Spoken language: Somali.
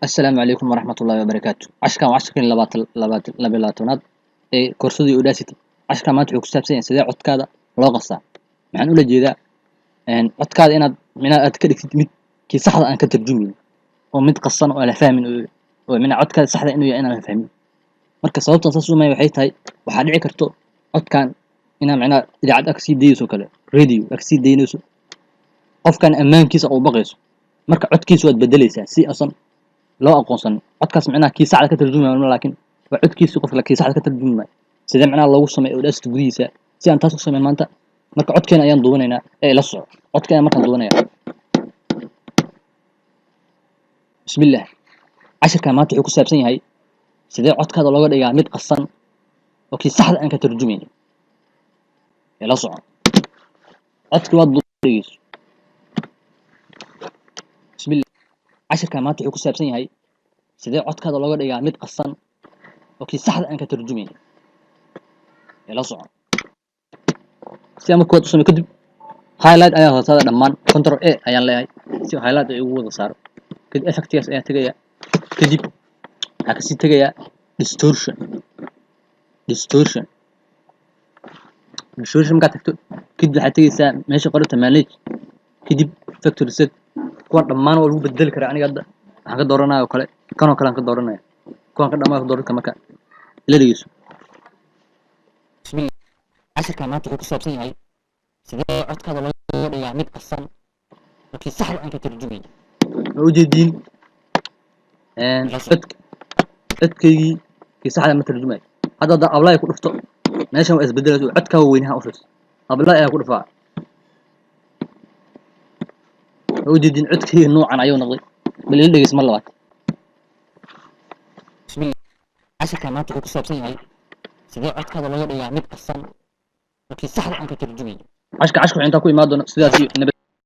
Assalaamu calaykum waraxmatullaahi wabarakaatu. Casharkan waa casharkii labaatan labaatan laba iyo labaatanaad ee koorsadii Audacity. Casharkan maanta wuxuu ku saabsan yahay sidee codkaada loo qasaa. Maxaan ula jeedaa codkaada inaad micnaha aad ka dhigtid mid kii saxda aan ka tarjumaynin oo mid qasan oo aan la fahmin oo micnaha codkaada saxda inuu yahay inaan la fahmin. Marka sababtan saas u sameeyo waxay tahay, waxaa dhici karto codkan inaa micnaha idaacad aad kasii daynayso kale, radio aad kasii daynayso, qofkan ammaankiisa uu baqayso. Marka codkiisa waad bedelaysaa si asan loo aqoonsanin codkaas micnaha kii saxda ka tarjumaya, laakiin waa codkiisa qofka kii saxda ka tarjumaya. Sidee micnaha loogu sameeyo Audacity gudihiisa? Si aan taas u sameyn maanta, marka codkeena ayaan duubanaynaa ee ila soco. Codka ayaan markaan duubanaya. Bismillah. Casharkan maanta wuxuu ku saabsan yahay sidee codkaada looga dhigaa mid qasan oo kii saxda aan ka tarjumaynin. Ila soco. Codki waad dhegeyso. Bismillah. Casharkan maanta wuxuu ku saabsan yahay sidee codkaada looga dhigaa mid qasan oo kii saxda aan ka tarjumaynin. Ila soco. Si aan marka koowaad u sameeyo, kadib highlight ayaa hoosaada dhammaan, Control A ayaan leeyahay si highlight ay ugu wada saaro. Kadib effectigaas ayaan tegayaa. Kadib waxaa kasii tegayaa distortion. Distortion markaad tagto kadib, waxaad tegaysaa meesha qorata manage, kadib factory reset. Kuwan dhammaan waa lagu bedeli karaa. Aniga hadda waxaan ka dooranaya oo kale kanoo kale aan ka dooranaya, kuwan ka dhammaan ka dooran kara. Marka ila dhegeyso. Bismillah. Casharkan maanta wuxuu ku saabsan yahay sidee codkaada looga dhigaa mid qasan oo kii saxda aan ka tarjumayn. Waa ujeediin, cod codkaygii kii saxda ma tarjumayo. Hadda hadda apply ku dhufto, meeshan waa isbedelaysa. Codkaa weynaha u fiirso. Apply ayaa ku dhufaa. Waa ujeediin, codkayga noocan ayuu noqday. Bal ila dhegeys mar labaad. Bismillah. Casharkan maanta wuxuu ku saabsan yahay sidee codkaada looga dhigaa mid qasan oo kii saxda aan ka tarjumayn. Casharka wuxuu intaa ku imaan doona sidaas iyo nabad.